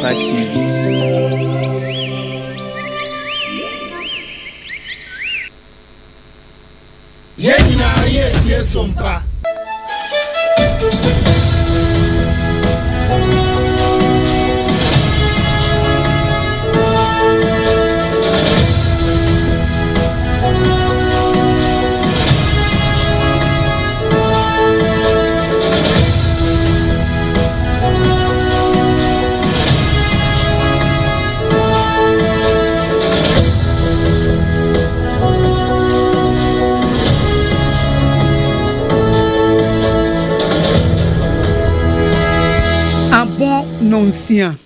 Sompa TV. Yɛn nyinaa yɛretie Sompa. Abɔ nɔnsia.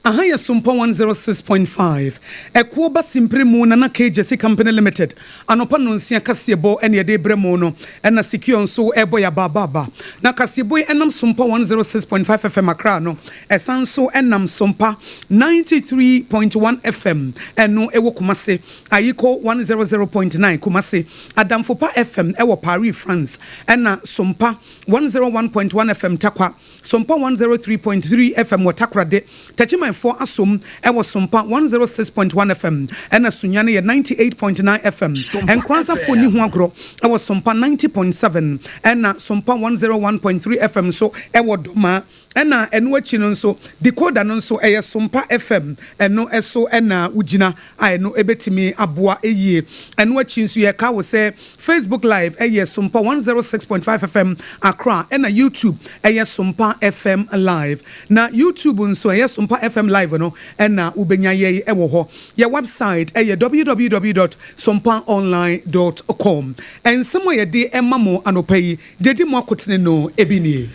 Aha yɛ Sompa 106.5, Ɛkoɔ ba simpire mu Nana K Gyasi Company Limited anɔpa nnɔnsia kaseɛbɔ ɛne yɛde rebrɛ mo no ɛna Secure nso ɛrebɔ yɛ abaabaaba. Na kaseɛbɔ yi ɛnam Sompa 106.5 FM Accra no ɛsan nso ɛnam Sompa 93.1 FM ɛno ɛwɔ Kumasi, Ayiko 100.9 Kumasi, Adamfopa FM ɛwɔ Paris France ɛna Sompa 101.1 FM Tarkwa. Sompa 103.3 FM wɔ Takoradi, Techimanfoɔ asom wɔ Sompa 106.1 FM, ɛna Sunyani yɛ 98.9 FM, Nkoranzafoɔ nni ho agorɔ wɔ Sompa 90.7, ɛna Sompa 101.3 FM nso wɔ Domaa, ɛna ɛno akyi no nso decoder no nso ɛyɛ Sompa FM, ɛno so na wogyina a ɛno bɛtumi aboa yie. Ɛno akyi nso yɛka wo sɛ Facebook Live yɛ Sompa 106.5 FM Accra ɛna YouTube ɛyɛ Sompa FM Live. Na YouTube nso ɛyɛ Sompa FM Live no ɛna wobɛnya yɛn ɛwɔ hɔ. Yɛ website ɛyɛ www dot sompaonline dot com. Nsɛm a yɛde ɛma mo anɔpa yi, deɛ ɛdi mu akotene no ebi nie.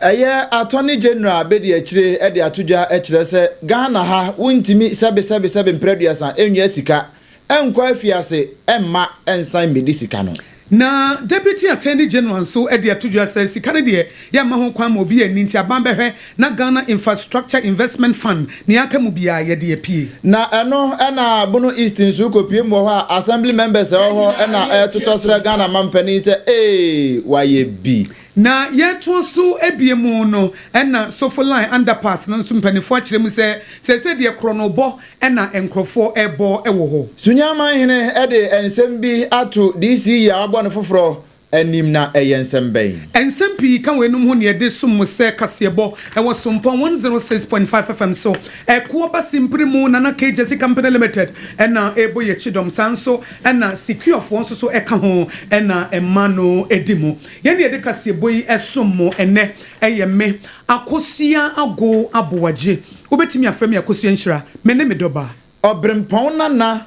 Ɛyɛ Attorney General bedi akyire de ato dwa kyerɛ sɛ Ghana ha wontumi sɛbe sɛbe sɛbe mprɛ aduasa nwia sika nkɔ afiase mma nsan mmedi sika no. Na Deputy Attorney General nso de ato dwa sɛ sika no deɛ yɛmma ho kwan ma obi anni nti aban bɛhwɛ na Ghana Infrastructure Investment Fund nea aka mu biara yɛde apue. Na ɛno na Bono East nso kɔpue mu wɔ hɔ a Assembly members a ɛwɔ hɔ na ɛretotɔ srɛ Ghana mampanin sɛ ee wayɛ bi. Na yɛretoa so abue mu no na Sofoline underpass no nso mpaninfoɔ akyerɛ mu sɛ seesei deɛ korɔnobɔ na nkorɔfoɔ rebɔ wɔ hɔ. Sunyani hene de nsɛm bi ato DC yi a wabɔ no foforɔ anim na ɛyɛ nsɛm bɛn? Nsɛm pii ka weinom ho na yɛde som mo sɛ kaseɛbɔ wɔ Sompɔn 106.5 FM so. Ɛkoɔ ba simpiri mu Nana K Gyasi Company Limited na ɛrebɔ yɛn kyidɔm saa nso na Securefoɔ nso so ka ho na ɛma no di mu. Yɛn na yɛde kaseɛbɔ yi som mo ɛnnɛ. Ɛyɛ me, Akosua Agow Aboagye. Wobɛtumi afrɛ me Akosua Nhyira. Me ne me dɔba. Ɔberempɔn Nana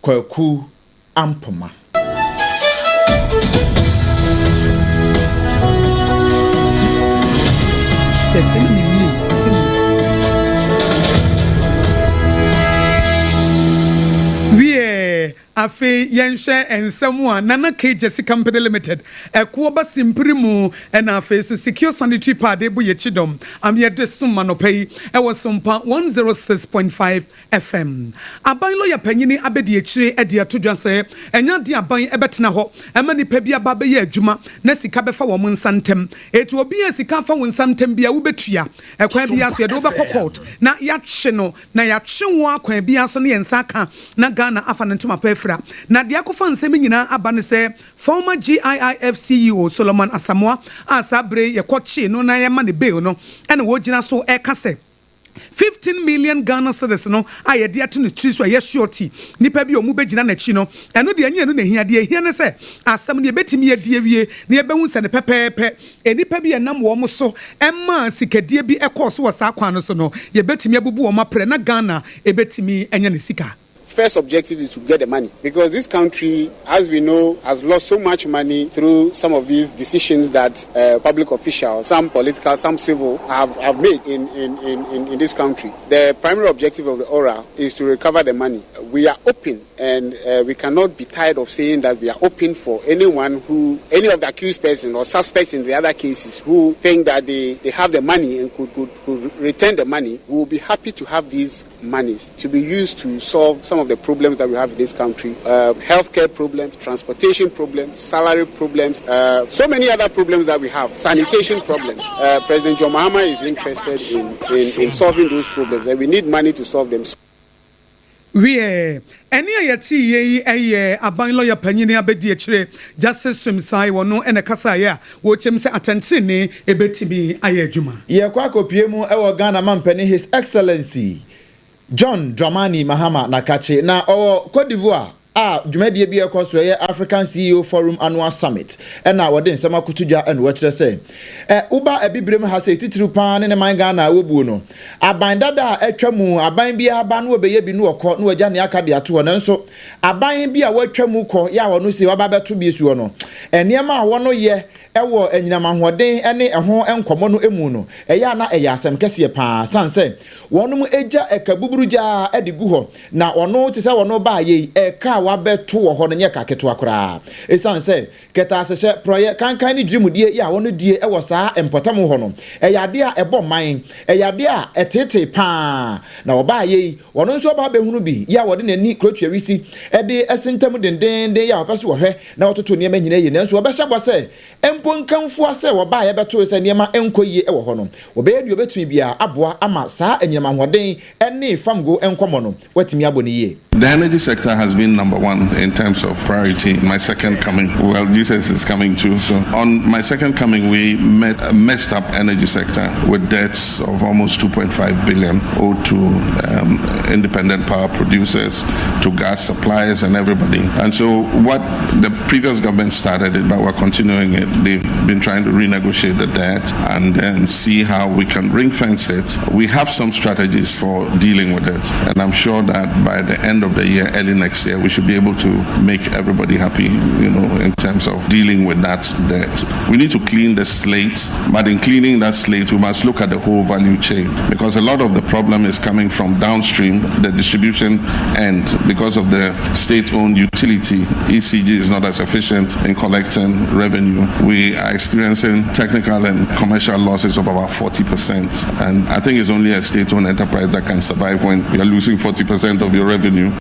Kwaku Ampoma. Wiɛ, Afei yɛnhwɛ nsɛm a Nana K. Gyasi Company Limited, Ɛkoɔ Ba Simpiri mu ɛna afei nso Secure Sanitary Pad rebɔ yɛn kyidɔm ama yɛde som anɔpa yi wɔ Sompa 106.5 FM. Aban lɔya panyini abɛdi akyire de ato dwa sɛ ɛnyɛ adeɛ a aban bɛtena hɔ ma nnipa bi aba abɛyɛ adwuma na sika bɛfa wɔn nsa ntɛm. Enti obi a sika afa wo nsa ntɛm biara wobɛtua. Ɛkwan biara so yɛde wo bɛkɔ court na yɛakye no na yɛakye wo ara kwan biara so ne yɛn nsa aka na Ghana afa ne ntoma pa afira. Na deɛ akɔfa nsɛm yi nyinaa aba ne sɛ former GIIF CEO Solomon Asamoah a saa berɛ yi yɛkɔkyee no na yɛma no bail no na ɔgyina so reka sɛ 15 million Ghana cedis no a yɛde ato ne tiri so a ɛyɛ surety nnipa bi a wɔbɛgyina n'akyi no, ɛno deɛ ɛnyɛ ɛno na ɛhia. Deɛ ɛhia ne sɛ asɛm no yɛbɛtumi adi awie na yɛbɛhu sɛ no pɛpɛɛpɛ Nnipa bi a ɛnam wɔn so maa sikadie bi kɔɔ so wɔ saa kwan no so no, yɛbɛtumi abubu wɔn aprɛ na Ghana bɛtumi anya ne sika. First objective is to get the money because this country, as we know, has lost so much money through some of these decisions that uh, public officials, some political, some civil, have, have made in, in, in, in this country. The primary objective of the ORA is to recover the money. We are open and uh, we cannot be tired of saying that we are open for anyone who, any of the accused person or suspects in the other cases who think that they, they have the money and could, could, could return the money. We will be happy to have these monies to be used to solve some of the problems that we have in this country healthcare problems, transportation problems, salary problems, so many other problems that we have, sanitation problems. President John Mahama is interested in, in, in solving those problems, and we need money to solve them. Wiɛ, ɛnne a yɛteeɛ yi yɛ aban lɔya panyin abadiakyire Justice Srem-Sai, ɔno na ɛkasaeɛ a ɔrekyerɛ mu sɛ atɛntrenee bɛtumi ayɛ adwuma. Yɛkɔ akɔpue mu wɔ Ghana mampanin His Excellency John Dramani Mahama Nakakye na ɔwɔ Cote d'Ivoire a dwumadie bi ɛkɔ so ɛyɛ African CEO Forum Annual Summit ɛna wɔde nsɛm akoto dwa ɛna wɔkyerɛ sɛ ɛ woba abibirem ha sɛ titiriw paa ne ne man Ghana a wɔbuo no aban dada a atwa mu aban bi aba no wɔbɛyɛ bi no wɔkɔ na wɔagya nea aka de ato hɔ nanso aban bi a wɔatwa mu kɔ yɛ a wɔno si wɔaba bɛto bi soɔ no nneɛma a wɔno yɛ ɛwɔ anyinam ahoɔden ne ɛho nkɔmmɔ no mu no ɛyɛ a na ɛyɛ asɛm kɛseɛ paa san sɛ wɔnom agya ɛka buburu gyaa de gu hɔ na ɔno te sɛ wɔno baa yei ɛka a wabɛto wɔ hɔ no nyɛ ka ketewa koraa ɛsiane sɛ kɛtɛasehyɛ porɔyɛ kankan ne dwirimudie yi a wɔno die ɛwɔ saa mpɔtam hɔ no ɛyɛ adeɛ a ɛbɔ man ɛyɛ adeɛ a ɛtetee paa na ɔbaa yei ɔno nso ɔba abɛhunu bi yi a wɔde n'ani kurotua wisi ɛde ɛsentam dendenden yi a wɔpɛ so wɔhwɛ na wɔtoto nneɛma nyinaa yie nanso wɔbɛhyɛ bɔ sɛ mpo nkamfoa sɛ wɔbaa yɛbɛto sɛ nneɛma nkɔ yie wɔ hɔ no wɔbɛyɛ deɛ wɔbɛtumi biara aboa ama saa anyinam ahoɔden ne famgo nkɔmmɔ no wɔatumi abɔ ne yie. The energy sector has been number one in terms of priority. My second coming, well, Jesus is coming too. So on my second coming, we met a messed up energy sector with debts of almost 2.5 billion owed to independent power producers, to gas suppliers, and everybody. And so what the previous government started it, but we're continuing it. They've been trying to renegotiate the debt and then see how we can ring fence it. We have some strategies for dealing with it, and I'm sure that by the end of the year, early next year, we should be able to make everybody happy in terms of dealing with that debt. We need to clean the slate, but in cleaning that slate, we must look at the whole value chain because a lot of the problem is coming from downstream, the distribution end, because of the state-owned utility. ECG is not as efficient in collecting revenue. We are experiencing technical and commercial losses of about 40%. And I think it's only a state-owned enterprise that can survive when you're losing 40% of your revenue.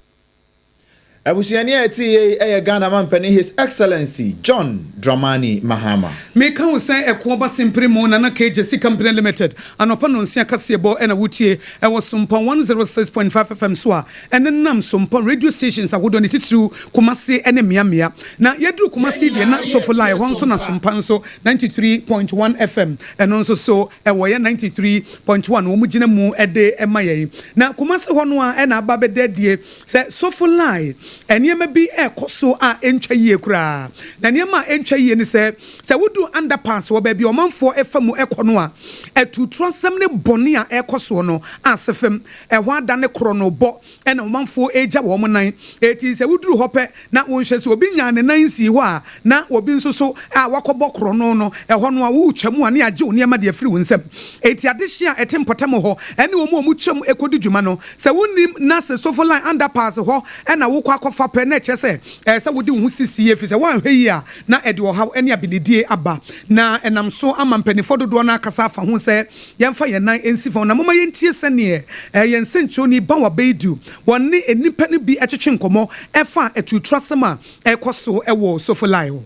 Abusuani a ɛte yie yɛ Ghana mampanin His Excellency John Dramani Mahama. Meka wo sɛ ɛko ba sempere mu Nana KJC Company Limited anɔpa nonsia kaseɛbɔ ɛna wotie ɛwɔ Sompɔn 106.5 FM so a ɛne nam Sompɔn radio stations ahodoɔ ne titiriw Kumase ne mmeammea na yɛduru Kumase deɛ na Sofola ɛhɔ nso na Sompa nso 93.1 FM ɛno nso so ɛwɔ yɛ 93.1 wɔn mu gyina mu ɛde ɛma yɛn na Kumase hɔ no a ɛna aba bɛda adie sɛ Sofola nneɛma bi ɛrekɔ so a ɛntwa yie koraa na nneɛma a ɛntwa yie ne sɛ sɛ wodu underpass wɔ baabi ɔmanfoɔ ɛfa mu ɛkɔ no a atuturasɛm ne bɔne a ɛrekɔ soɔ no ase fam ɛhɔ ada ne korɔ no bɔ ɛna ɔmanfoɔ ɛregya wɔn nan eti sɛ woduru hɔ pɛ na wɔnhwɛ sɛ obi nya ne nan si hɔ a na obi nso so a wakɔbɔ korɔ no no ɛhɔ no a wotwa mu a ne agye wo nneɛma de afiri wo nsam eti adehye a ɛte mpɔtam hɔ ɛne wɔn a wɔn twam ɛkɔdi dwuma no sɛ wonim na sɛ Sofoline underpass hɔ ɛna wokɔ akɔfa pɛ na ɛkyerɛ sɛ ɛɛ sɛ wode wo ho sisi yie fi sɛ woanhwɛ yie a na ɛde ɔhaw ne abenedie aba na ɛnam so ama mpanimfoɔ dodoɔ no akasa afa ho sɛ yɛmfa yɛn nan nsi fam na moma yɛntie sɛneɛ ɛɛ yɛn nsɛnkyerɛwni Bawa Beidu wɔne nnipa no bi ɛtwetwe nkɔmmɔ ɛfa atuturasɛm a ɛkɔ so ɛwɔ Sofoline hɔ.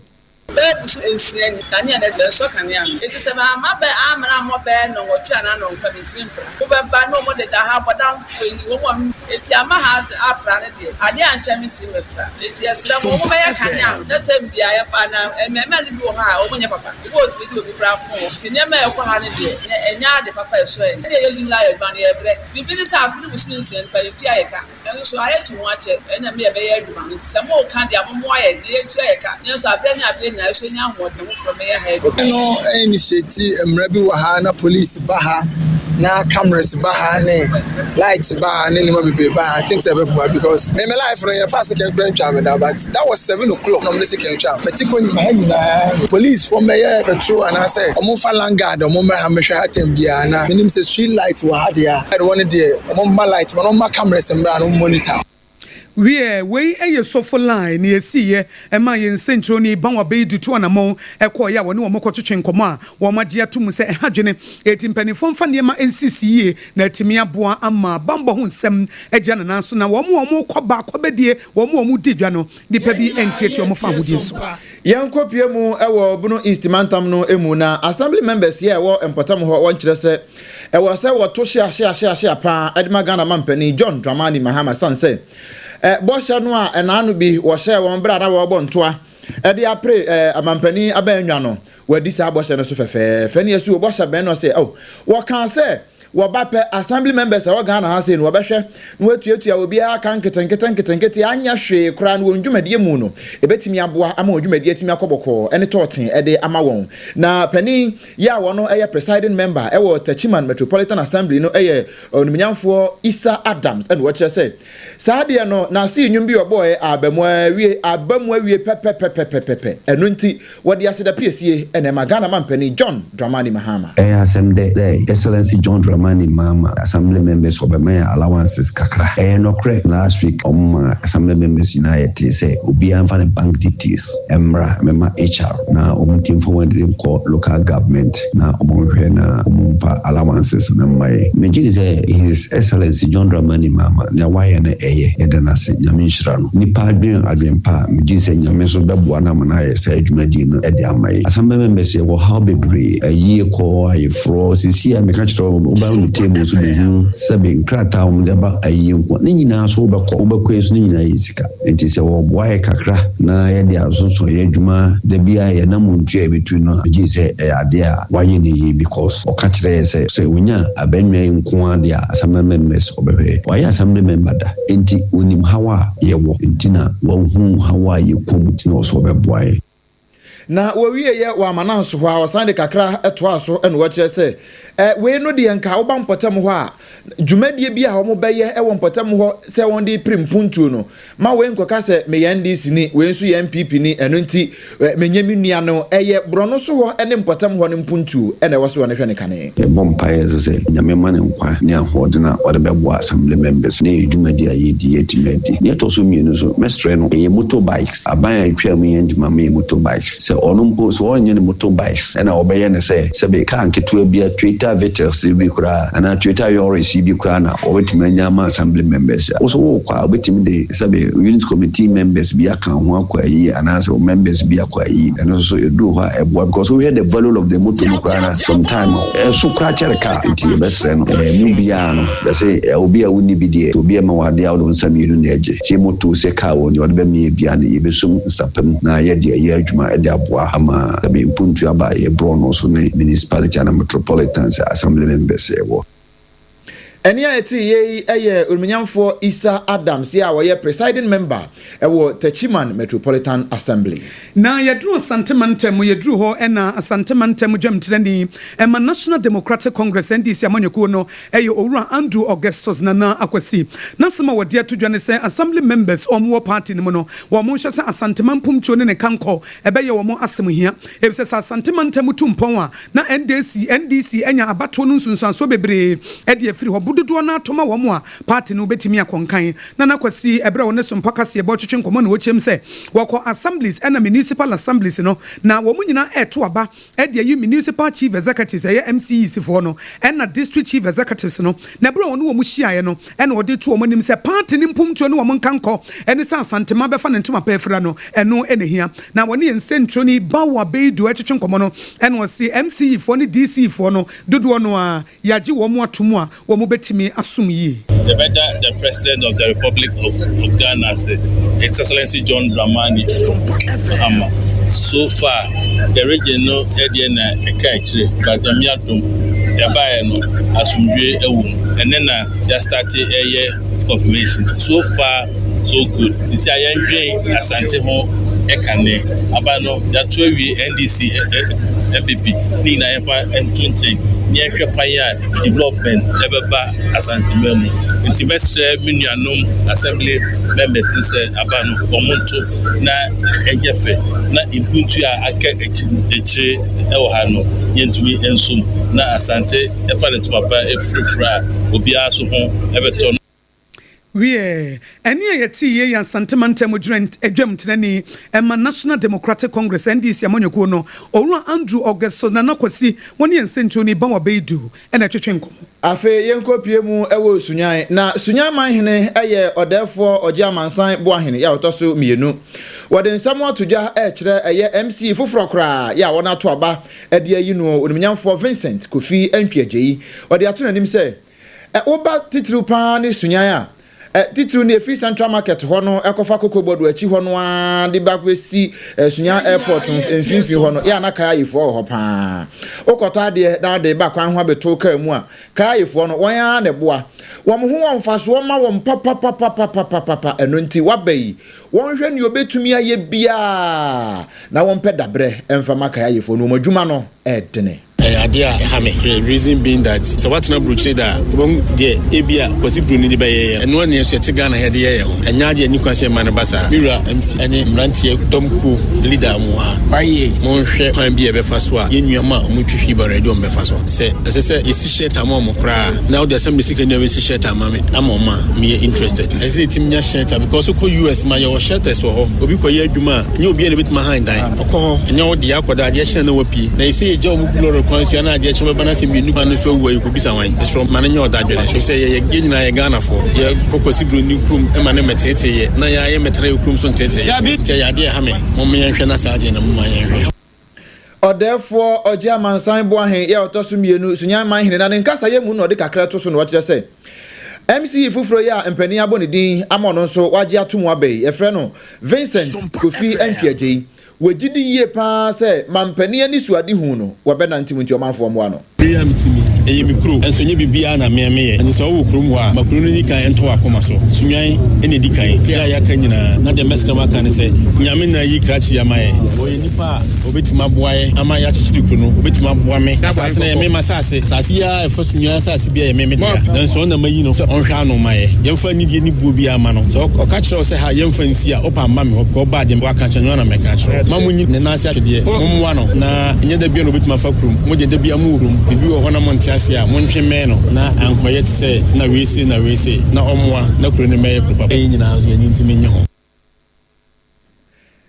Bɛyɛ bosome 6 ni kanea no deɛ nsɔ kanea no eti sɛ maama bɛ amena mmɔ bɛyɛ nnɔnwɔtwe anaa nnɔnkwa mintimi mpra wobɛba na wɔn deda ha abɔdanfoɔ yi wɔn anu eti ama ha apra no deɛ adeɛ ankyɛn mintimi mɛpra eti ɛsrɛ mo wɔn bɛyɛ kanea no na tɛm bia yɛfa na mmarima no bi wɔ hɔ a wɔn nyɛ papa ebi wɔ tumi de obi kora fon wɔ nti nneɛma a ɛkɔ ha no deɛ ɛnyɛ ade papa ɛsɔ yɛ ɛdeɛ yɛ zoom la yɛ adwuma no yɛ brɛ biribi ne sɛ afe no bosome 6 nipa yɛ tua yɛ ka ɛnso so ayɛ tu ho akyɛ ɛna mi yɛ bɛyɛ adwuma no nti sɛ mo ka deɛ mo ayɛ na yɛtua yɛ ka ne nso abrɛ ne abrɛ nyinaa ɛso nya ahoɔden foforɔ mɛyɛ ha adwuma. No initiate mmerɛ bi wɔ ha na police ba ha na cameras ba ha ne light ba ha ne nneɛma bebree ba ha. I think sɛ ɛbɛboa because me life no yɛfa second kura ntwa me da, but that was 7 o'clock na ɔmo de second twa mɛti kɔ nyima ha nyinaa. Police fɔ mɛyɛ patrol anaasɛ ɔmo fa land guard ɔmo mmra ha mɛhwɛ ha tɛm biara na menim sɛ street light wɔ ha deɛ a ɛde wɔn deɛ ɔmo mma light ma na ɔmo ma cameras mmra na ɔmo monitor. Wiɛ, wei yɛ Sofo Line nea esiiɛ ɛmaa yɛn nsɛnkyerɛwni Bawa Beidu tu anamɔn kɔeɛ a wɔne wɔn kɔtwetwe nkɔmmɔ a wɔagye ato mu sɛ ɛha adwene. Enti mpanimfoɔ mfa nneɛma nsisi yie na atumi aboa ama bammɔ ho nsɛm agyina ne nan so na wɔn a wɔrekɔ ba akɔbɛdie, wɔn a wɔredi dwa no, nnipa Yɛn bi nyinaa ntiatia wɔn yɛretie fawohodie so. Sompa. Yɛnkɔpue mu wɔ Bono East mantam no mu na Assembly members yi a ɛwɔ mpɔtam hɔ wɔnkyerɛ sɛ ɛwɔ sɛ wɔto hyea hyea hyea hyea paa de ma Ghana mampanin John Dramani Mahama sane sɛ bɔhyɛ no a ɛnaano bi wɔhyɛɛ wɔn berɛ a na wɔrebɔ ntoa de apere amampanin abannwa no wɔadi saa bɔhyɛ no so fɛfɛɛfɛ ne ɛso bɔhyɛ bɛn no sɛ oh wɔkaa sɛ wɔba pɛ assembly members a ɛwɔ Ghana ha sei no wɔbɛhwɛ na wɔatuatua obiara ka nketenkete nketenkete anyɛ hwee koraa no wɔn dwumadie mu no ɛbɛtumi aboa ama wɔn dwumadie atumi akɔ bɔkɔɔ ɛne tɔɔten ɛde ama wɔn na panin yi a wɔn ɛyɛ presiding member ɛwɔ Techiman Metropolitan Assembly no ɛyɛ onimnyamfoɔ Isa Adams ɛna wɔkyerɛ sɛ Saa deɛ no, n'ase nnwom bi ɔbɔɔɛ aba mu awie, aba mu awie pɛpɛpɛpɛpɛpɛ. Ɛno nti, wɔde aseda piesie na ɛma Ghana mampanin John Dramani Mahama. Ɛyɛ asɛm dɛ sɛ Excellency John Dramani Mahama Assembly members wɔbɛma yɛn allowances kakra. Ɛyɛ nɔkorɛ last week wɔn maa Assembly members nyinaa yɛtee sɛ obiara mfa ne bank details mmra mmɛma HR na wɔn nti mfa wɔn adiri nkɔ local government na wɔn nhwɛ na wɔn mfa allowances no mma yɛn. Megye di sɛ His Excellency John Dramani Mahama nea wayɛ no ɛyɛ, yɛda no ase, Nyame nhyira no. Nipa adwen adwen pa a, megye di sɛ Nyame nso bɛboa no ama no ayɛ saa dwumadie no de ama yɛn. Asamble members yɛwɔ haw bebree, ayie kɔ, ayeforɔ, seesei a meka kyerɛ wo no, woba me table so bɛhunu sɛbe nkrataa a wɔde aba ayie nko, ne nyinaa nso wobɛkɔ, wobɛkɔ yi nso ne nyinaa yɛ sika. Enti sɛ wɔboa yɛ kakra na yɛde asosɔ yɛ adwuma da bi a yɛn anamontu a yɛbɛtu no a, megye di sɛ ɛyɛ adeɛ a wayɛ no yie because ɔka kyerɛɛ yɛ sɛ, sɛ ɔnya abannwa yi nko ara deɛ a, Assembly members ɔbɛhwɛ yɛ. Wayɛ Assembly member da, enti ɔnim haw a yɛwɔ, enti na wahu haw a yɛkɔ mu nti na ɔsɛ ɔbɛboa yɛ. Na wɔwieeɛ wɔ Amananso hɔ a, wɔsan de kakra toaa so na wɔkyerɛ sɛ, ɛ, wei no deɛ nka woba mpɔtam hɔ a, dwumadie bi a wɔbɛyɛ wɔ mpɔtam hɔ sɛ wɔde repere mpuntuo no, ma wei nkɔka sɛ meyɛ NDC ni, wei nso yɛ NPP ni, ɛno nti menyɛ me nua no. Ɛyɛ borɔno so hɔ ne mpɔtam hɔ no mpuntuo na ɛwɔ sɛ wɔhwɛ no kane. Yɛbɔ mpaeɛ nso sɛ Nyame mma no nkwa ne ahoɔden a ɔde bɛboa Assembly members ne yɛn dwumadi a yɛredi yi atumi adi. Nea ɛtɔ so mmienu nso, mɛsrɛ no, ɛyɛ motor bikes. Aban a atwaa mu yi antumi amma yɛn motor bikes. Sɛ ɔno mpo, sɛ ɔnyɛ ne motor bikes ɛna ɔbɛyɛ no sɛ sɛbe car nketewa bi a Toyota Vitz bi koraa anaa Toyota Yaris yi bi koraa na wɔbɛtumi anya ama Assembly members a, wo nso worekɔ a wobɛtumi de sɛbe unit committee members bi aka wo ho akɔ ayie anaasɛ wo members bi akɔ ayie. Ɛno nso so ɛduru hɔ a ɛboa because wohwɛ the value of the motor no koraa no a, sometime ɛso koraa kyɛre car nti yɛbɛsrɛ no ɛɛ mu biara no bɛse obi a wonni bi deɛ sɛ obi ɛma wo adeɛ a wode wo nsa mmienu na ɛgye sɛ moto sɛ car wɔ nea ɔde bɛma yɛ biara no yɛbɛsom nsa pa mu na yɛde ayɛ adwuma de aboa ama sɛbe mpuntuo aba yɛ borɔno so ne municipality anaa metropolitan sɛ assembly members ɛwɔ. Ɛnne a ɛtee yei yɛ Onimuonyamfoɔ Issah Adams a ɔyɛ Presiding Member wɔ Techiman Metropolitan Assembly. Na yɛduru Asante mantam mu, yɛduru hɔ na Asante mantam dwamtirani ma National Democratic Congress, NDC, amanyɔkuo no yɛ Owura Andrew Augustus Nana Akwasi. N'asɛm a wɔde ato dwa ne sɛ Assembly members a wɔwɔ party no mu no, wɔnhwɛ sɛ Asanteman mpomtuo ne ne kankɔ bɛyɛ wɔn asɛm hia. Efisɛ sɛ Asante mantam tu mpɔn a, na NDC, NDC anya abatoɔ no nsunsuansoɔ bebree de afiri hɔ. Bo dodoɔ no ara tɔ ma wɔn a party no bɛtumi akɔ nkan. Nana Kwasi, ɛberɛ a ɔne Sompa Kaseɛbɔ retwetwe nkɔmmɔ na ɔkyerɛm sɛ wɔkɔ Assemblies ɛna Municipal Assemblies no na wɔn nyinaa reto aba de ayi Municipal Chief Executives, ɛyɛ MCEs foɔ no, ɛna District Chief Executives no. Na ɛberɛ a ɔne wɔn hyiaeɛ no ɛna ɔde too wɔn anim sɛ party no mpomtuo ne wɔn nkankɔ ɛne sɛ Asantema bɛfa ne ntoma pa afira no, ɛno na ɛhia. Na wɔne yɛn nsɛntwerɛni Bawa Beidu retwetwe nkɔmmɔ no ɛna ɔse MCE foɔ ne DCE foɔ no dodoɔ no ara yɛagye wɔn ato mu a wɔbɛtumi asom yie. Yɛbɛda the President of the Republic of of Ghana ase, His Excellency John Dramani Mahama. So far, the region no deɛ na ɛka akyire, but Nyame adom, yɛbaeɛ no, asomdwoeɛ wɔ mu. Ɛnnɛ na yɛastarte ɛyɛ confirmation. So far, so good. Sisi a yɛndwen Asante ho kane. Aba no, yɛato awie NDC, NPP, ne nyinaa yɛmfa nto nkyɛn na yɛnhwɛ kwan a development ɛbɛba Asanteman mu. Nti mɛsrɛ me nuanom assembly members no sɛ aba no wɔn nto na ɛnyɛ fɛ na mpuntu a aka akyire wɔ ha no yɛntumi nsom na Asante ɛfa ne ntoma pa afirafira a obiara so ho ɛbɛtɔ no. Wiɛ, ɛnne a yɛtee yei yɛ Asante Mantam Dwam tenani ma National Democratic Congress, NDC, amanyɔkuo no, Owura Andrew August Nana Kwasi, wɔne yɛn nsɛnkyerɛwni Bawa Baidu na ɛtwetwe nkɔmmɔ. Afei yɛnkɔpue mu wɔ Sunyan. Na Sunyan manhene yɛ Ɔdɛɛfoɔ Ɔgye Amansan Boahene yɛ a ɔtɔ so mmienu. Wɔde nsɛm ato dwa rekyerɛ ɛyɛ MC foforɔ koraa yɛ a wɔato aba de ayi no Onimnyamfoɔ Vincent Kofi Antwi Agyei. Ɔde ato n'anim sɛ Woba titiriw paa ne Sunyani a, titiriw ne efi Central Market hɔ no kɔfa Koko Bɔdo akyi hɔ no ara de ba bɛsi Sunyani Airport mfimfini hɔ no, yɛ a na kayayifoɔ wɔ hɔ paa. Wokɔtɔ adeɛ na wode ba kwan ho abɛto kaa mu a, kayayifoɔ no, wɔn ara na ɛboa. Wɔn ho wɔ mfasoɔ ma wɔn papapapapapapa. Ɛno nti, woaba yi, wɔnhwɛ nea wɔbɛtumi ayɛ biara na wɔmpɛ daberɛ mfa ma kayayifoɔ no. Wɔn adwuma no ɛredene. Ɛyɛ adeɛ a ɛha me. The reason being that sɛ woatena aburokyire da a, wobɛhu deɛ ebia Kwasi Broni de bɛyɛ yɛn. Ɛno ara na yɛn nso yɛte Ghana ha yɛde yɛ yɛn ho. Ɛnyɛ adeɛ a ɛnni kwan sɛ yɛma no ba saa. Me wura MC ne mmeranteɛ dɔm kuo leader mo ha, monhwɛ kwan bi a yɛbɛfa so a yɛn nuanom a wɔtwi wheelbarrow yɛde wɔn bɛfa so. Sɛ ɛsɛ sɛ yɛsi shelter ma wɔn koraa a, na wode assembly sika nyinaa bɛsi shelter ama me ama wɔn a, meyɛ interested. Ɛsɛ sɛ yɛtumi nya shelter because wokɔ US ma yɛwɔ shelters wɔ hɔ. Obi kɔyɛ adwuma a, ɛnyɛ obiara na ɛbɛtumi ahan dan. Ɔkɔ hɔ, ɛnyɛ wo dea, akɔda, adeɛ kye a na wapue. Na ɛsɛ yɛgya wɔn gu lɔre kwan so a na adeɛ kye wɔbɛba na sɛ mmienu ba no nso awu a yɛkɔbisa hwan? Mesrɛ wo ma no nyɛ ɔdadwene ɛfiri sɛ yɛyɛ yɛn nyinaa yɛ Ghanafoɔ. Yɛkɔ Kwasi Broni kurom ma no mmɛteetee yɛ na yɛn ara yɛmmɛtena yɛn kurom nso nteetee yɛ. Nti ɛyɛ adeɛ a ɛha me. Momma yɛnhwɛ na saa adeɛ no momma yɛnhwɛ. Ɔdɛɛfoɔ Ɔgye Amansan Boahen yɛ ɔtɔ so mmienu, Sunyani Manhene, na ne nkasayɛ mu na ɔde kakra to so na ɔkyerɛ sɛ MC foforɔ yi a mpanin abɔ ne din ama ɔno nso wagye ato mu aba yi, yɛfrɛ no Vincent Kofi Antwi Agyei. Wɔgye di yie pa ara sɛ mampanin anisoadehu no, wɔbɛnante mu nti ɔmanfoɔ mmoa no. Bere a mete mu yi, ɛyɛ me kuro, nso ɛnyɛ biribiara na me meyɛ. Enti sɛ wowɔ kurom hɔ a, ma kuro no nni kan ntɔ w'akoma so. Sunnwan na ɛdi kan, deɛ a yɛaka nyinaa, na deɛ mɛsrɛ mo aka ne sɛ, Nyame na ayi krakye yi ama yɛn. Ɔyɛ nipa a ɔbɛtumi aboa yɛn ama yɛakyekyere kuro no, ɔbɛtumi aboa me. Asase no yɛ me m'asase. Asase biara a ɛfa Sunnwan asase biara yɛ me me dea. Nanso ɔno na mayi no sɛ ɔnhwɛ ano mma yɛn. Yɛmfa anidie ne buo biara mma no. Sɛ ɔka kyerɛ wo sɛ ha yɛmfa nsi a, wopɛ a mma me hɔ, because ɔbaa deɛ waka akyerɛ no, ɛno ara na mɛka akyerɛ wo. Mma monnyi ne nan ase atwedeɛ. Mommoa no, na ɛnyɛ da biara na ɔbɛtumi afa kurom. Mo deɛ, da biara mowɔ kurom. Biribi wɔ hɔ na monte aseɛ a, montwe mmɛn no, na ankɔyɛ te sɛ na wei sei na wei sei, na ɔmmoa na kuro no mmɛyɛ kuro papa. Yɛn nyinaa nso, yɛn ani ntumi nnye ho.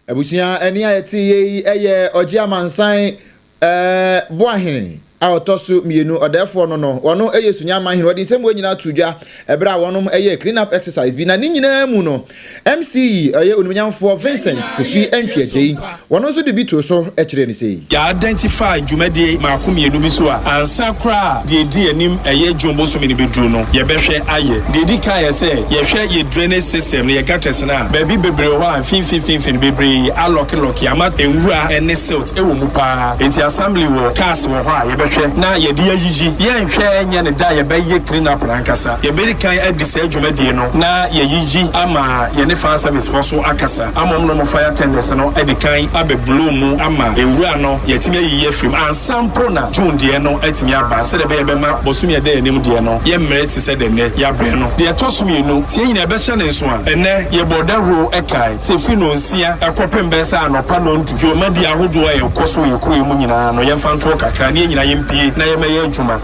Abusua ɛne a yɛte yɛ yi yɛ Ɔgye Amansan eh, Boahene a ɔtɔ so mmienu, ɔdɛɛfoɔ no no, wɔno yɛ Sunyama hene. Wɔde nsɛm wei nyinaa to dwa ɛberɛ a wɔnom yɛɛ clean up exercise bi, na ne nyinaa mu no, MC yi ɔyɛ Onimnyamfoɔ Vincent Kofi Antwi Agyei, wɔno nso de bi too so kyerɛɛ no sei. Yɛ identify dwumadie maako mmienu bi so a ansa koraa a deɛ ɛdi anim ɛyɛ June bosome no bɛduru no yɛbɛhwɛ ayɛ. Deɛ ɛdi kan yɛ sɛ yɛhwɛ yɛ drainage system no, yɛ gutters no a baabi bebree wɔ hɔ a mfimfini mfimfini bebree alɔke lɔke ama nwura ne silt wɔ mu paa. Enti assembly wɔ cars wɔ hɔ a yɛbɛhwɛ na yɛde ayiyi. Yɛnhwɛ nyɛ no da a yɛbɛyɛ clean up no ankasa. Yɛbɛdi kan adi saa dwumadie no na yɛayiyi ama yɛne fire service foɔ so akasa ama wɔn ne wɔn fire tenders no adi kan abɛ blow mu ama nwura no yɛatumi ayiyi afiri mu ansa mpo na June deɛ no atumi aba sɛdeɛ ɛbɛyɛ ɛbɛma bosome a ɛda yɛn anim deɛ no yɛmmrɛ te sɛ deɛ nnɛ yɛabrɛ no. Deɛ ɛtɔ so mmienu, sɛ yɛn nyinaa yɛbɛhyɛ no nso a, ɛnnɛ yɛbɔɔ dawuro kae sɛ ɛfiri nnɔnsia kɔpem bɛyɛ sɛ anɔpa nnɔndu, dwumadie ahodoɔ a ɛkɔ so wɔ yɛn kuro yi mu nyinaa no, yɛmfa ntoɔ kakra na yɛn nyinaa yɛmpue na yɛmmɛyɛ adwuma.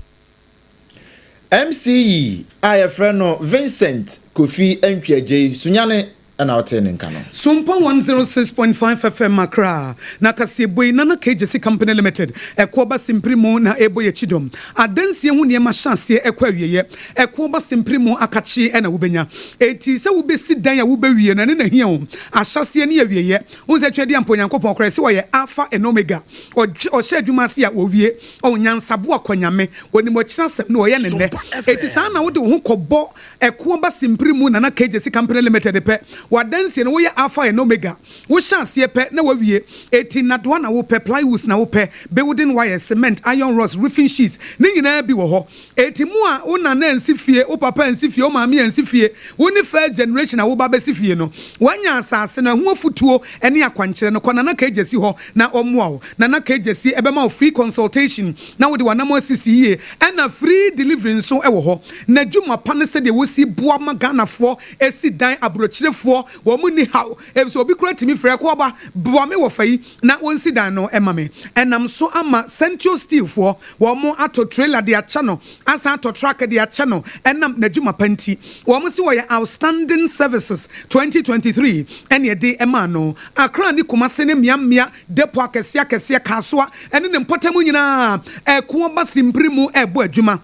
MC yi a yɛfrɛ no Vincent Kofi Antwi Agyei, Sunyani na wotee ne nka no. Sompa 106.5 FM Accra na kaseɛbɔ yi Nana K Gyasi Company Limited ɛkoɔ ba simpiri mu na ɛrebɔ yɛn kyidɔm. Adansie ho nneɛma hyɛ aseɛ ɛkɔ awieɛ. Ɛkoɔ ba simpiri mu akakye na wobɛnya. Enti sɛ wobɛsi dan a wobɛwie no ɛno na ɛhia o. Ahyɛaseɛ ne awieɛ. Wohu sɛ Tweaduampa Onyankopɔn koraa ɛse ɔyɛ Alpha and Omega. Ɔhyɛ adwuma ase a ɔwie. Ɔwɔ nyansaboa kɔ Nyame. Ɔnim ɔkyena asɛm na ɔyɛ no nnɛ. Enti saa na wode wo ho kɔbɔ Ɛkoɔ ba simpiri mu Nana Kegyesi Company Limited pɛ, w'adansie no woyɛ Alpha and Omega. Wohyɛ aseɛ pɛ na wawie. Enti nnadoa na wopɛ, plywoods na wopɛ, building wires, cement, iron rods, roofing sheets, ne nyinaa bi wɔ hɔ. Enti mo a wo nana ansi fie, wo papa ansi fie, wo maame ansi fie, wo ne first generation a woba abɛsi fie no, woanya asase no, ɛho afutuo ne akwankyerɛ no, kɔ Nana Kegyesi hɔ na ɔmmoa wo. Nana Kegyesi bɛma wo free consultation na wode w'anamɔn asisi yie ɛna free delivery nso wɔ hɔ. N'adwuma pa ne sɛdeɛ wɔsi boa ma Ghanafoɔ si dan, aburokyirefoɔ. foɔ wɔn nni haw efisɛ obi koraa tumi frɛ kɔ ɔba boa me wɔ fa yi na wɔnsi dan no ma me. Ɛnam so ama Sentio Steel foɔ wɔn atɔ trailer de akyɛ no asan atɔ truck de akyɛ no ɛnam n'adwuma pa nti. Wɔn se wɔyɛ Outstanding Services 2023 ɛne ɛde maa no. Accra ne Kumasi ne mmea mmea depot akɛseɛ akɛseɛ, Kasoa ne ne mpɔtam nyinaa ɛko aba simpiri mu ɛrebɔ adwuma.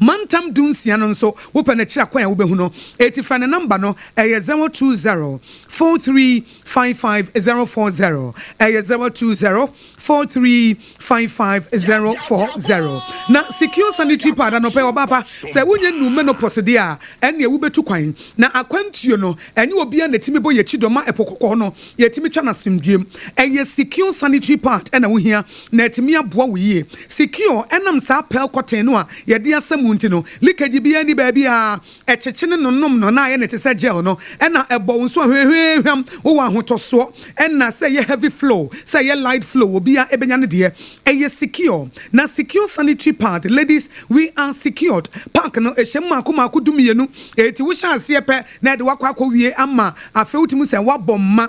Mantam dunsia no nso wopɛ no akyiri akwan a wobɛhu no. Eti frɛ ne namba no, ɛyɛ 020 4355 040. Ɛyɛ 020 4355 040. Na Secure Sanitary Pad anɔpa yi ɔbaa pa, sɛ wonyɛ nnuu menopause deɛ a, ɛnneɛ wobɛtu kwan. Na akwantuo no, ɛnyɛ obiara na ɛtumi bɔ yɛn akyi dɔ ma ɛpo kɔkɔɔ no, yɛtumi twa no asomdwoeɛ mu. Ɛyɛ Secure Sanitary Pad na wohia na atumi aboa wo yie. Secure, ɛnam saa pearl cotton no a yɛde asa mu nti no, leakage biara nni baabiara. Ɛkyekye ne nonom no na ayɛ no te sɛ gel no, ɛna ɛbɔ wo nso a hwɛhwɛhwam, wowɔ ahotɔsoɔ. Ɛna sɛ ɛyɛ heavy flow, sɛ ɛyɛ light flow, obiara ɛbɛnya ne deɛ. Ɛyɛ secure. Na Secure Sanitary Pad, ladies, we are secured. Pack no, ɛhyɛ mu mmaako mmaako dumienu. Enti wohyɛ aseɛ pɛ na ɛde wo akɔ akɔwie ama afei wotumi hu sɛ woabɔ mma.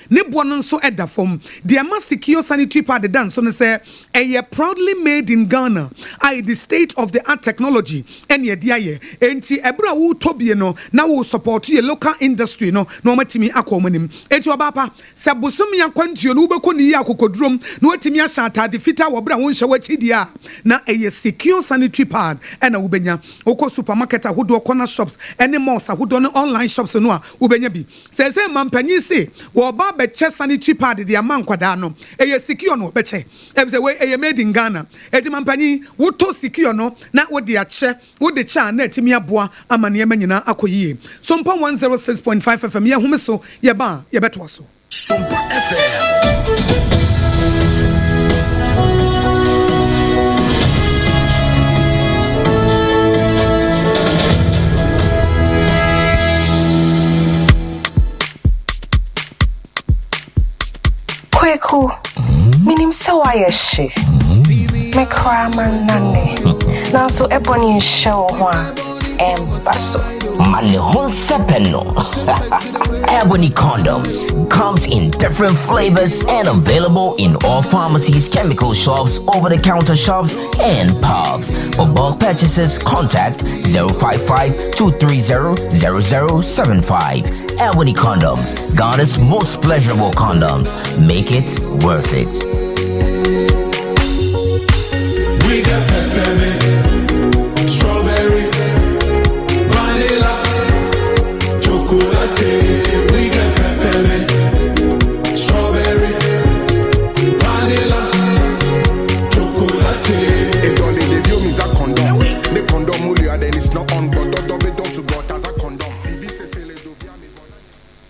Ne boɔ no nso da fam. Deɛ ɛma Secure Sanitary Pad da nso ne sɛ, ɛyɛ proudly made in Ghana a yɛde state of the art technology na ɛde ayɛ. Enti ɛberɛ a woretɔ bie no, na woresupɔɔto yɛn local industry no na wɔatumi akɔ wɔn anim. Enti ɔbaa pa, sɛ bosome akwantuo no wobɛkɔ ne yie akokodurom na woatumi ahyɛ ataade fitaa wɔ berɛ a wonhyɛ w'akyi deɛ a, na ɛyɛ Secure Sanitary Pad na wobɛnya. Wokɔ supermarket ahodoɔ, corner shops ne malls ahodoɔ ne online shops no a, wobɛnya bi. Seesei mampanyin se wɔɔba abɛkyɛ sanitary pad de ama nkwadaa no, ɛyɛ secure na wɔbɛkyɛ efisɛ wei ɛyɛ made in Ghana. Enti mampanyin, wotɔ secure no na wode akyɛ, wode kyɛ a na atumi aboa ama nneɛma nyinaa akɔ yie. Sompa 106.5 FM, yɛhome so, yɛba a yɛbɛtoa so. Sompa FM. Kweku, menim sɛ woayɛ hye. Me koraa mannane. Nanso ɛbɔ ne nhyɛ wo ho a, ɛmba so. Ma ne ho nsɛpɛ no. Ebony condoms comes in different flavors and available in all pharmacies, chemical shops, over-the-counter shops, and pubs. For bulk purchases, contact 055 230 0075. Ebony condoms, Ghana's most pleasurable condoms. Make it worth it. We got peppermint, strawberry, vanilla, chocolate. We got peppermint, strawberry, vanilla, chocolate. It only the view means a condom. The condom then it's not on, but as a condom.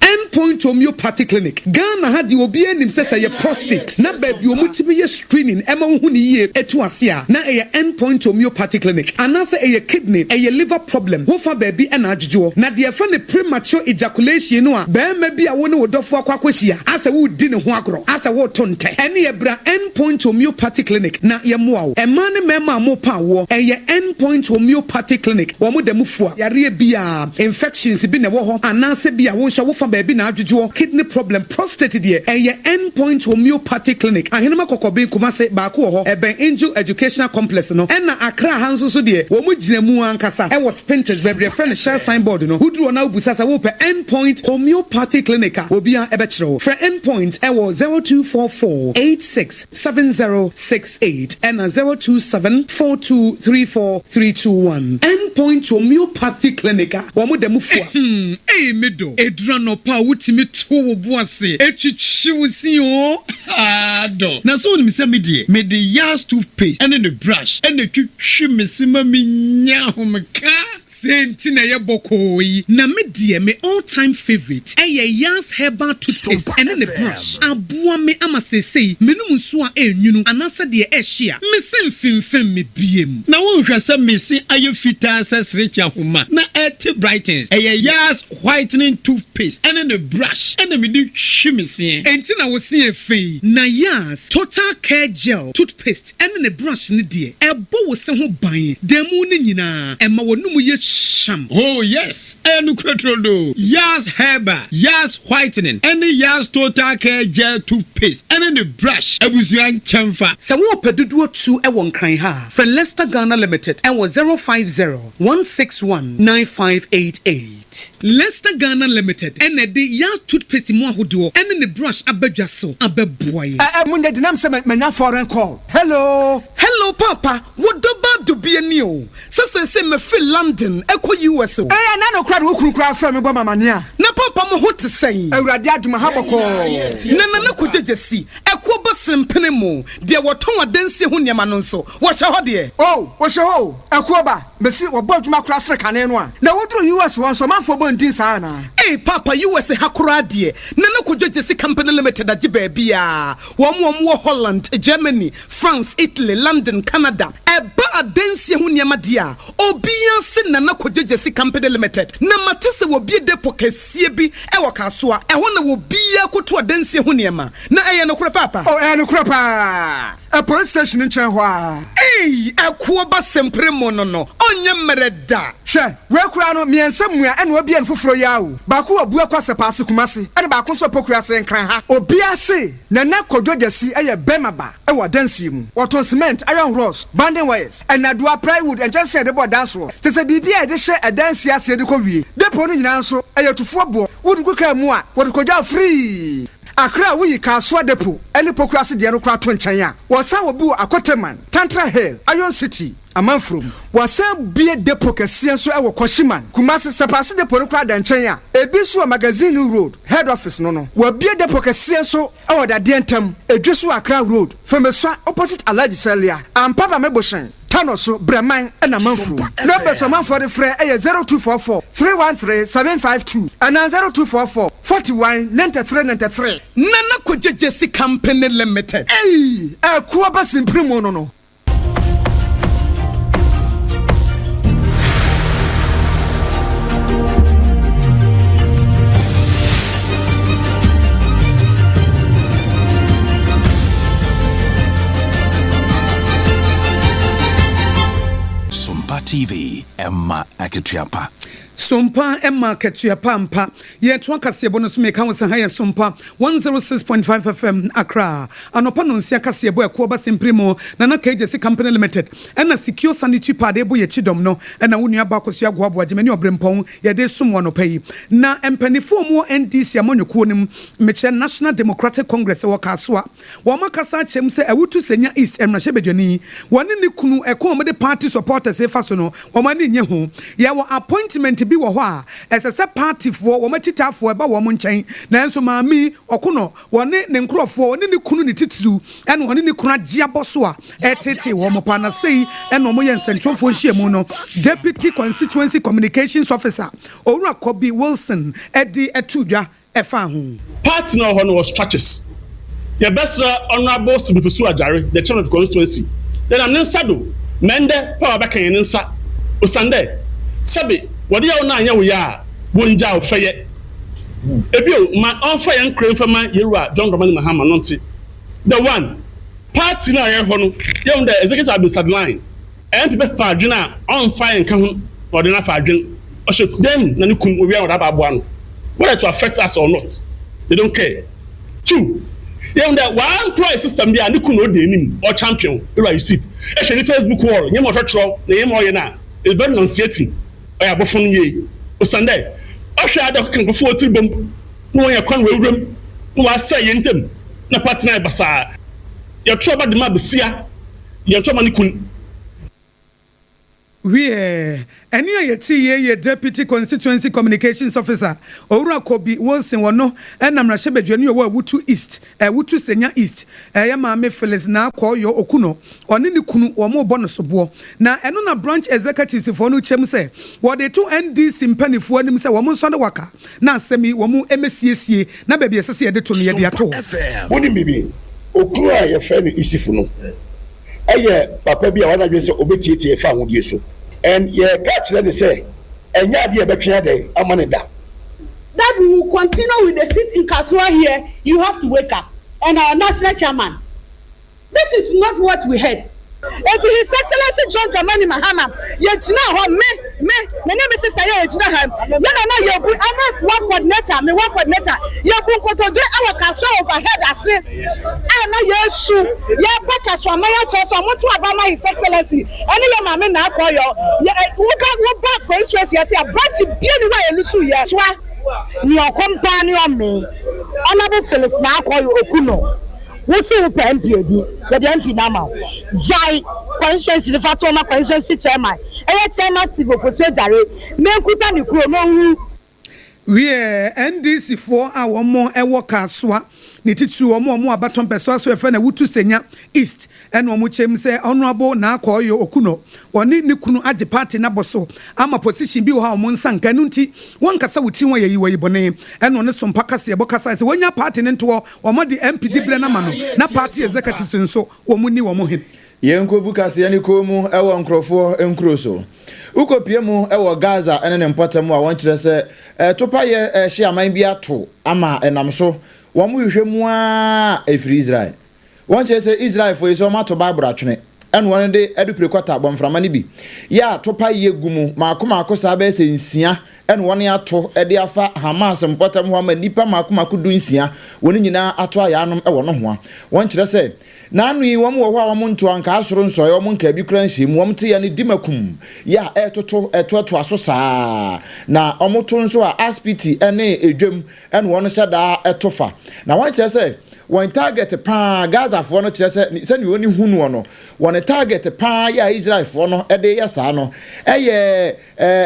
End Point Homeopathy Clinic, Ghana ha deɛ obiara nim sɛ sɛ ɛyɛ prostate na baabi a wɔtumi yɛ screening ma wohu no yie tu ase a, na ɛyɛ End Point Homeopathy Clinic. Anaasɛ ɛyɛ kidney, ɛyɛ liver problem, wofa baabi na adwodwoɔ. Na deɛ yɛfrɛ no premature ejaculation no a barima bi a wo ne wo dɔfoɔ akɔ akɔhyia asɛ woredi ne ho agorɔ, asɛ woreto ntɛ, ɛneɛ bra End Point Homeopathy Clinic na yɛmmoa wo. Mmaa ne mmarima a morepa awoɔ, ɛyɛ End Point Homeopathy Clinic, wɔn da mu fua yareɛ biara. Infections bi na ɛwɔ hɔ anaasɛ bi a wo nso wofa baabi na adwodwoɔ, kidney problem, prostate deɛ ɛyɛ End Point Homeopathy Clinic, Ahenema Kɔkɔben, Kumasi, baako wɔ hɔ, ɛbɛn Angel Educational Complex no, ɛna Accra ha nso so deɛ wɔn gyina mu ankasa ɛwɔ Spintex baabi yɛfrɛ no Shell sign board no, woduru hɔ na wobisa sɛ wopɛ End Point Homeopathy Clinic a obiara ɛbɛkyerɛ wo. Frɛ End Point ɛwɔ 0244 86 7068 ɛna 027 4234 321. End Point Homeopathy Clinic a wɔn da mu fua. Hmm ei me dɔ, ɛduru anɔpa a wotumi to wo bo ase twitwi wo se oo haa dɔ. Na sɛ wonim sɛ me deɛ mede Yas toothpaste ne ne brush na ɛtwitwi me se ma menya ahomeka. Sei nti na ɛyɛ bɔkɔɔ yi. Na me deɛ me all time favourite ɛyɛ Yas herbal toothpaste ɛne ne brush. Aboa me ama seesei menom nsuo a ɛnwunu anaasɛ deɛ ɛhye a, me se mfemfem me biem. Na wonhwɛ sɛ me se ayɛ fitaa sɛ serekye ahoma na ɛte brightens. Ɛyɛ Yas whitening toothpaste ɛne ne brush ɛna mede twi me seɛ. Enti na wo se yɛ fɛ yi. Na Yas total care gel toothpaste ɛne ne brush no deɛ, ɛbɔ wo se ho ban da mu no nyinaa, ɛma w'anomu yɛ. hyam. Oh yes, ɛyɛ nokorɛ turodoo. Yaz Herbal, Yaz Whitening ɛne Yaz Total Care Gel Toothpaste ɛne ne brush abusua nkyɛnfa. Sɛ worepɛ dodoɔ tu wɔ Nkran ha a, frɛ Lester Ghana Limited wɔ 050 161 9588. Lester Ghana Limited na ɛde Yaz Toothpaste mu ahodoɔ ne ne brush aba dwa so abɛboa yɛn. Ɛ ɛ monyɛ denam sɛ manya foreign call. Hello. Hello paapa, wo dɔ ba dubia ni o, sɛ seesei mafiri London ɛkɔ US o. Ee ɛna no koraa de wo kunu koraa frɛ me bɔ me amaneɛ a. Na paapa mo ho te sɛn? Awurade adom aha bɔkɔɔ. Na Nana Kwadwo Gyasi, ɛkoɔ ba sempene mo, deɛ wɔtɔn adansie ho nneɛma no nso, wɔhyɛ hɔ deɛ? Oh, wɔhyɛ hɔ o, ɛkoɔ ba. Mese wɔbɔ adwuma koraa sene kane no a. Na woduru US hɔ nso ɔmanfoɔ bɔ ndin saa anaa? Ei paapa US ha koraa deɛ Nana Kojo Gyasi Company Limited agye baabiaa, wɔn a wɔn wɔ Holland, Germany, France, Italy, London, Canada. Ɛba adansie ho nneɛma deɛ a, obiaa se Nana Kojo Gyasi Company Limited. Na mate sɛ wɔbue depot kɛseɛ bi wɔ Kasoa, ɛhɔ na obiaa kɔtu adansie ho nneɛma. Na ɛyɛ nokorɛ paapa? Oh ɛyɛ nokorɛ paa. Ɛ police station nkyɛn hɔ ara. Ei ɛkoɔ ba sempere mo no no ɔnyɛ mmerɛ da. Hwɛ, wei koraa no, miɛnsa mua ɛna wabue no foforɔ yi ara o. Baako wɔ Buakwa Sɛpaase Kumasi ɛna baako nso wɔ Pokuase Nkran ha. Obiara se Nana Kwadwo Gyasi yɛ bɛrima ba wɔ adansie mu. Wɔtɔn cement, iron rods, banding wires, nnadewa, plywood, nkyɛnsee a yɛde bɔ dan soɔ, kyerɛ sɛ biribi a yɛde hyɛ adansie aseɛ de kɔ wie. Depot no nyinaa nso, ɛyɛ tufoɔ boɔ. Wode gu kaa mu a, wɔde kɔgya wo free. Accra a woyi Kasoa Depot ne Pokuase deɛ no koraa to nkyɛn a, wɔsan wɔ bi wɔ Akoteman, Tantra Hill, Iron City, Amanfurom. Wɔasan bue depot kɛseɛ nso wɔ Kwashiman, Kumasi. Sɛpaase Depot no koraa da nkyɛn a, ebi nso wɔ Magazine Road, Head Office no no. Wɔabue depot kɛseɛ nso wɔ Dadeɛ Ntam, Edweso Accra Road, Femesua opposite Alhaji Salia, Ampaba Mebohyɛn. Tano so, Brɛman na Manfurom. Numbers a ɔmanfoɔ de frɛ yɛ 0244 313 752 anaa 0244 41 93 93. Nana Kwadwo Gyasi Company Limited. Ei! Ɛko aba simpiri mu no no. Sompa TV ɛma akatua pa. Sompa ɛma akatua pa ampa. Yɛtoa kaseɛbɔ no so meka wo sɛ ha yɛ Sompa 106.5 FM Accra. Anɔpa nonsia kaseɛbɔ ɛkoɔ ba sempere mu Nana Kegyesi Company Limited ɛna Secure Sanitary Pad ɛbɔ yɛkyi dɔm no ɛna wo nua baa Kosua Agoaboa Gyimani Ɔbrempɔn yɛde resom wo anɔpa yi. Na mpaninfoɔ a wɔwɔ NDC amanyɔkuo no mu mekyerɛ National Democratic Congress wɔ Kasoa Wɔn akasa akyerɛ mu sɛ Awutu Senya East mmarahyɛbadwani, wɔne ne kunu ɛkwan a wɔde party supporters refa so no, wɔn ani nnye ho. Yɛwɔ appointment bi wɔ hɔ a ɛsɛ sɛ partyfoɔ, wɔn akyitaafoɔ ɛba wɔn nkyɛn, nanso maame yi, ɔko no, wɔne ne nkorɔfoɔ, wɔne ne kunu ne titiriw ɛna wɔne ne kunu agye abɔ so a ɛreteetee wɔn paa na sei ɛna wɔyɛ nsɛntwerɛfoɔ nhyiamu no, Deputy Constituency Communications Officer, Owura Kobi Wilson de too dwa. ɛfa ho. Party no a ɔwɔ hɔ no wɔ structures. Yɛbɛserɛ Honourable Stephen Fosu Agyare, the chairman of the constituency, dɛ nam ne nsa do ma ndɛ power bɛka hɛn nsa osiandɛ sɛbe wɔde yaw no annyɛ wo ya a, wonngyaa wo fɛyɛ. Ebio, ma ɔmfa hɛn kra mfa ma Yewura John Dramani Mahama no ntse dɛ one, party no a yɛwɔ hɔ no, yehu dɛ executives have been sidelined. MP bɛfa adwen a ɔmmfa nnka ho na ɔde no afa adwen. Ɔhyɛ dan mu na ne kun owia na ɔde aba aboa no. Whether to affect us or not, they don't care. Two, yehu dɛ ɔa-employ system bi a ne kun na odi enyim, ɔchampion Ewura Yusuf. Ehwɛ ne Facebook wall, ndzɛmba a ɔkyerɛkyerɛw na ndzɛmba a ɔyɛ no a, it's very nauseating. Ɔyɛ abɔfon yie osiandɛ ɔhwɛ ara dɛ ɔkeka nkorɔfo hɔn tsir bɔ mu na wɔnya kwan woewura mu na wɔasɛɛ hɛn ntamu na party no ayɛ basaa. Yɛtow aba de ma basia. Yɛntɔ ma ne kun. Wiɛ, ɛnne a yɛtee yei yɛ Deputy Constituency Communications Officer, Owura Kobi Wilson, ɔno na mmarahyɛbadwani a ɔwɔ Awutu East, Awutu Senya East, ɛyɛ Maame Phyllis Naa Kɔɔyɔ Okuno, ɔne ne kunu wɔn rebɔ no soboɔ. Na ɛno na Branch Executives foɔ no kyerɛ mu sɛ wɔde reto NDC mpaninfoɔ anim sɛ wɔn nsɔre waka na asɛm yi wɔn mmɛsiesie na baabi a ɛsɛ sɛ yɛde to no yɛde ato hɔ. Wonim biribi? Okunu a yɛfrɛ no Isifu no yɛ papa bi a wayɛ n'adwene sɛ obetietie yɛn fawohodie so. And yɛka kyerɛ no sɛ ɛnyɛ adeɛ a yɛbɛtwe adɛn ama no da. That we will continue with the sit in Kasoa here, you have to wake up and our national chairman this is not what we heard. Enti His Excellency John Dramani Mahama, yɛgyinaa hɔ, me, Me, me ne me sista yi a ɔgyina ha yi, yɛn na na yɛbu, ɛne ward coordinator, me ward coordinator, yɛbu nkotodwe wɔ Kasoa overhead ase a na yɛresu, yɛrebɔ Kasoa man akyɛw sɛ wɔnto aba mma His Excellency ɛne yɛn maame Naa Koryɔ. Yɛ, woba, woba constituency ase a, branch biara nni hɔ a yɛlusu yɛ. Soa, nea ɔkɔm paa ne ɔmmee, Honourable Phyllis Naa Koryɔ Okuno. Wo se wo pɛ MP adi, yɛde MP no ama wo. Gyae constituency no fa to hɔ ma constituency chairman, ɛyɛ chairman Steve Ofosu Agyare, menkuta ne kuro na ɔnwu. Wiɛ, NDC foɔ a wɔn wɔ Kasoa, ne titiriw wɔn a wɔn abatɔ mpɛsoa so yɛfrɛ no Awutu Senya East ɛna wɔn kyɛm sɛ Honourable Naa Kɔɔyo Okuno ɔne ne kunu agye party no abɔ so ama position bi wɔ hɔ a wɔn nsa nka ɛno nti wɔnkasa wo tiri ho a yɛyi wɔ yi bɔne ɛna ɔne Sompa kaseɛbɔ kasae sɛ wɔnya party no ntoɔ Wɔde MP diberɛ no ama no na party executives nso wɔn nni wɔn hene. Yɛnkɔbu kaseɛ no kɔn mu wɔ nkurɔfoɔ nkuro so. Wokɔpue mu wɔ Gaza ne ne mpɔtam a wɔnkyerɛ sɛ topaeɛ rehye aman bi ato ama ɛnam so wɔhwehwɛ mu ara a ɛfiri Israel. Wɔnkyerɛ sɛ Israelfoɔ yi sɛ wɔato Bible atwene ɛna wɔn de adupire kwata bɔmframa no bi yɛ a topaeɛ gu mu maako maako saa bɛyɛ sɛ nsia ɛna wɔn ato de afa Hamas mpɔtam hɔ ama nnipa mmaako mmaako dunsia, wɔn nyinaa ato ayaanom wɔ nohoa. Wɔn kyerɛ sɛ, n'ano yi wɔn wɔ hɔ a wɔn ntoa nkaa soro nsɔeɛ, wɔn nkaa bi koraa nhyɛɛ mu, wɔn te yɛ no di makum yɛ a ɛretoto ɛtoatoa so saa, na wɔn to nso a aspiti ne edwam ɛna wɔn hyɛ daa to fa. Na wɔn kyerɛ sɛ, wɔn target paa Gazafoɔ no kyerɛ sɛ sɛdeɛ wɔn hu noɔ no, wɔn target paa yɛ a Israelfoɔ no de yɛ saa no ɛyɛ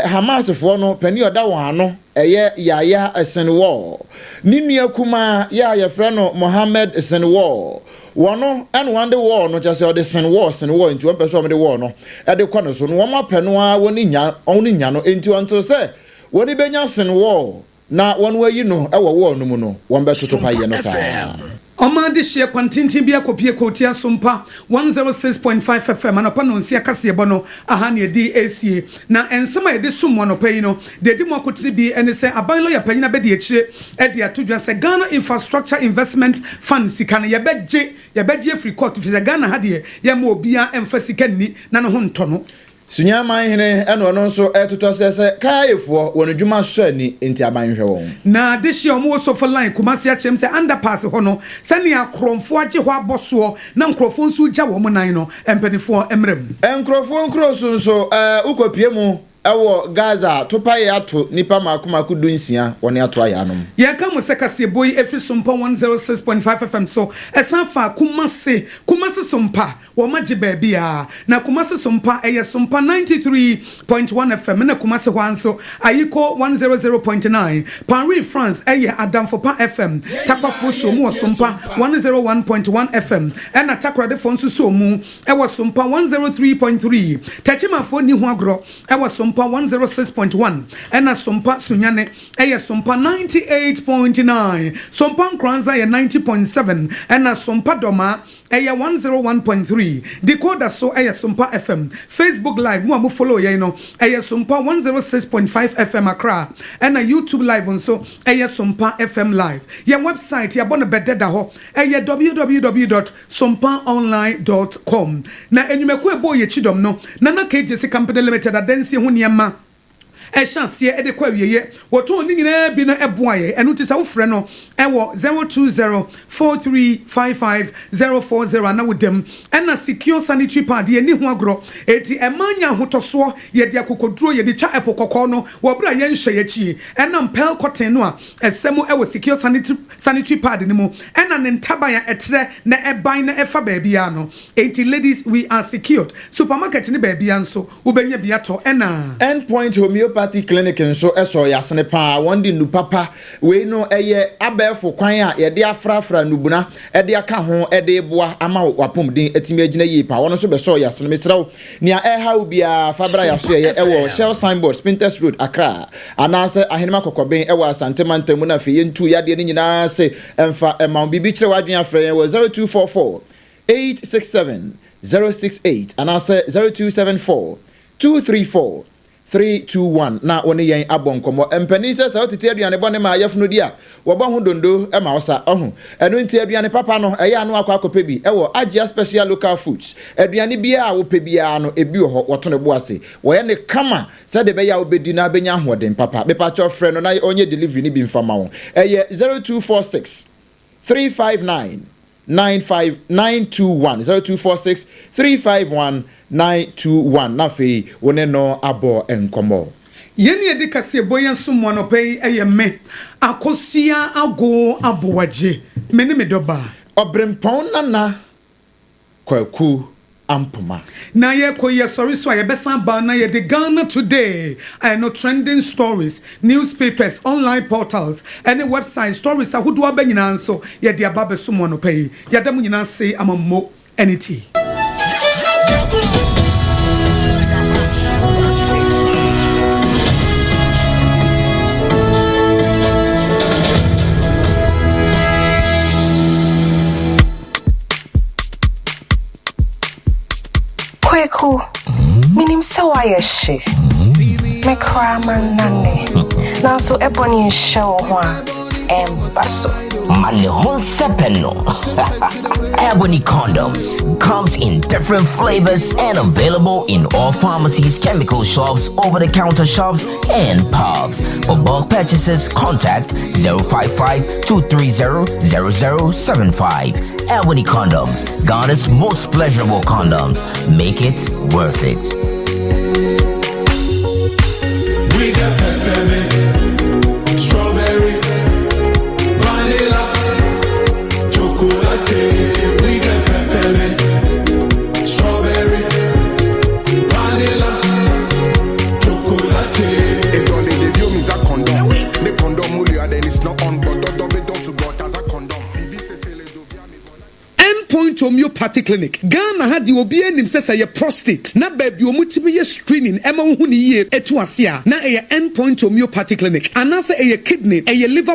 Hamasfoɔ no panin a ɔda wɔn ano yɛ Yahya Sinwar. Ne nua kumaa yɛ a yɛfrɛ no Mohammed Sinwar. Wɔno ɛna wɔn de war no kyerɛ sɛ ɔde Sinwar Sinwar nti wɔn pɛ sɛ wɔn de war no ɛde kɔ ne so no wɔn apɛ no ara wɔn nya wɔn nya no nti ɔnte sɛ wɔn bɛnya Sinwar Na wɔn wɔayi no wɔ wɔɔ no mu no, wɔbɛtoto payɛ no saa. Ɔman adehyeɛ kwantenten bi akɔpue Kootia Sompa 106.5 FM anɔpa nnɔnsia kaseɛbɔ no aha na yɛde resie. Na nsɛm a yɛde som mo anɔpa yi no, deɛ ɛdi mu akotene bi ne sɛ aban lɔya panyin abɛdi akyire de ato dwa sɛ Ghana Infrastructure Investment Fund sika no yɛbɛgye, yɛbɛgye afiri kɔɔto firi sɛ Ghana ha deɛ yɛmma obiara mfa sika nni na ne ho ntɔ no. Sunyaman hene na ɔno nso retotɔ serɛ sɛ Kayayefoɔ wɔn adwuma sɔ ani nti aban nhwɛ wɔn. Na adehye a wɔwɔ Sofo Line, Kumasi akyerɛm sɛ underpass hɔ no, sɛnea akorɔmfoɔ agye hɔ abɔ soɔ na nkurɔfoɔ nso regya wɔn nan no, mpanimfoɔ mmra mu. Nkurɔfoɔ nkuro so nso, wokɔpue mu wɔ Gaza a, topaeɛ ato nnipa mmaako mmaako dunsia, wɔne ato ayaanom. Yɛka mo sɛ kaseɛbɔ yi firi Sompa 106.5 FM so, ɛsan fa Kumasi, Kumasi Sompa, Wɔn agye baabi a na Kumasi Sompa ɛyɛ Sompa 93.1 FM ɛna Kumasi hɔ ara nso Ayiko 100.9, Paris France ɛyɛ Adamfopa FM, Takwafoɔ suo mu wɔ Sompa 101.1 FM ɛna Takoradefoɔ nso suo mu ɛwɔ Sompa 103.3, Takyimafoɔ nni ho agorɔ ɛwɔ Sompa 106.1 ɛna Sompa Sunyani ɛyɛ Sompa 98.9, Sompa Nkoranza yɛ 90.7 ɛna Sompa Dɔmaa Ɛyɛ 101.3, decoder so ɛyɛ Sompa FM, Facebook live mo a mo follow yɛn no ɛyɛ Sompa 106.5 FM Accra, ɛna YouTube live nso ɛyɛ Sompa FM live. Yɛn website yɛabɔ no bɛdɛ da hɔ ɛyɛ www dot sompaonline dot com. Na nnwumakuo a ɛbɔɔ yɛn kyidɔm no, Nana KJC Company Limited adansie ho nneɛma, ɛhyɛ aseɛ de kɔ awieɛ. Wɔtɔn ne nyinaa bi no boa yɛn. Ɛno nti sɛ wofrɛ no wɔ 0204355040 a na woda mu. Ɛna Secure Sanitary Pad yɛnni ho agorɔ. Enti ɛma nya ahotɔsoɔ. Yɛde akokoduro yɛde twa ɛpo kɔkɔɔ no wɔ berɛ a yɛnhyɛ yɛn akyi. Ɛnam pearl cotton no a ɛsɛ mu wɔ Secure Sanitary Pad no mu ɛna ne ntaban a ɛtrɛ na ɛban na ɛfa baabiara no. Enti ladies we are secured. Supermarket ne baabiara nso Wobɛnya bi atɔ ɛna. End Point Homeopathy Clinic nso sɔɔ yɛn asene paa. Wɔn de nnu papa, wei no ɛyɛ abɛɛfo kwan a yɛde afrafra nnubona de aka ho de reboa ama w'apɔmuden atumi agyina yie paa. Wɔn nso bɛsɔɔ yɛn asene. Mesrɛ wo, nea ɛreha wo biara fa bra yɛn asoɛeɛ ɛwɔ Shell Signboard, Spintex Road, Accra, anaasɛ Ahenema Kɔkɔben ɛwɔ Asante Mantam mu na afei yɛntu yadeɛ no nyinaa ase mfa mma wo. Biribi kyerɛ w'adwene a frɛ yɛn wɔ 0244 867 068 anaasɛ 0274 234 321 na wo ne yɛn abɔ nkɔmmɔ. Mpanin sɛ sɛ wotete aduane bɔne ma ayafunu di a, wɔbɔ ho dondo ma wo sa. Ɔho. Ɛno nti aduane papa no, ɛyɛ a na wakɔ akɔpɛ bi wɔ Agyea Special Local Foods. Aduane biara a wopɛ biara no, ebi wɔ hɔ. Wɔto ne bo ase. Wɔyɛ no kama sɛdeɛ ɛbɛyɛ a wobɛdi na abɛnya ahoɔden papa. Mepakyɛw frɛ no na ɔnyɛ delivery no bi mfa ma wo. Ɛyɛ 0246 359 95 921, 0246 351 921, na afei wo ne no abɔ nkɔmmɔ. Yɛn a yɛde kaseɛbɔ yi aso mo anɔpa yi yɛ me, Akosua Agoo Aboagye, me ne me dɔbaa. Ɔberempɔn Nana Kwaku Ampoma. Na yɛkɔ yi yɛsɔre so a yɛbɛsan aba na yɛde Ghana Today, ɛno trending stories, newspapers, online portals ɛne website stories ahodoɔ aba nyinaa nso yɛde aba abɛso mo anɔpa yi. Yɛda mo nyinaa ase ama mo ɛne tie. Kweku, minim sɛ woayɛ hye. Me koraa mannane. Nanso ɛbɔne nhyɛ wo ho a, ɛmba so. Ma ne ho nsɛpɛ no. Ebony Condoms comes in different flavors and available in all pharmacies, chemical shops, over-the-counter shops, and pubs. For bulk purchases, contact 055 230 0075. Ebony Condoms, Ghana's most pleasurable condoms. Make it worth it. We got peppermint, strawberry, vanilla, chocolate. We got peppermint, strawberry, vanilla, chocolate. End Point Homeopathy Clinic, Ghana ha deɛ obiara nim sɛ sɛ ɛyɛ prostate na baabi a wɔtumi yɛ screening ma wohu no yie tu ase a na ɛyɛ End Point Homeopathy Clinic anaasɛ ɛyɛ kidney, ɛyɛ liver.